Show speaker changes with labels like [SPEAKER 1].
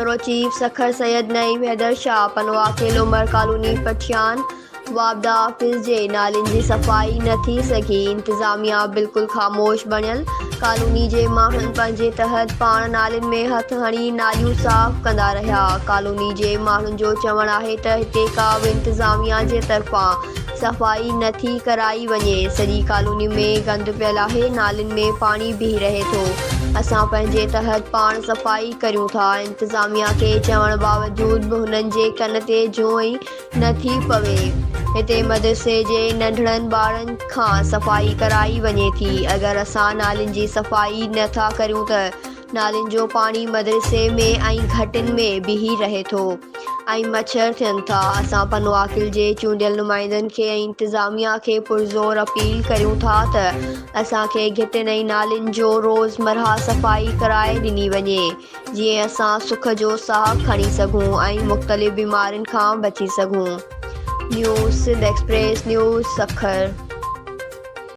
[SPEAKER 1] Bureau chief Sukkur Syed Naeem Haider Shah, Pano Aqil Umar colony پٺيان واپڊا office جي نالين جي صفائي نه ٿي سگهي، انتظاميا بلڪل خاموش بڻيل، ڪالوني جي ماڻهن پنهنجي تحت پاڻ نالين ۾ هٿ هڻي ناليون صاف ڪندا رهيا، ڪالوني جي ماڻهن جو چوڻ آهي ته هتي ڪا به انتظاميا جي طرفان صفائي نه ٿي ڪرائي وڃي، سڄي ڪالوني ۾ گند پيل آهي، نالين ۾ پاڻي بيهي رهي ٿو، اسان پنهنجي تحت پاڻ صفائي ڪريون ٿا، انتظاميا کي چوڻ باوجود به هنن جي ڪن تي جونء ئي نه ٿي پوي، هتي مدرسي جي ننڍڙن ٻارن کان صفائي ڪرائي وڃي ٿي، اگر اسان نالين جي صفائي نه ٿا ڪريون ته نالين جو پاڻي مدرسي ۾ ۽ گهٽين ۾ بيهي رهي ٿو ۽ مڇر ٿين ٿا. اسان پنوعاقل جي چونڊيل نمائندن کي ۽ انتظاميا کي پرزور اپيل ڪريون ٿا ته اسان کي گهٽين ۽ نالين جو روز مرهه صفائي ڪرائي ڏني وڃي جيئن اسان سک جو ساهه کڻي سگهون ۽ مختلف بيمارين کان بچي سگهون. News Sindh express news Sukkur.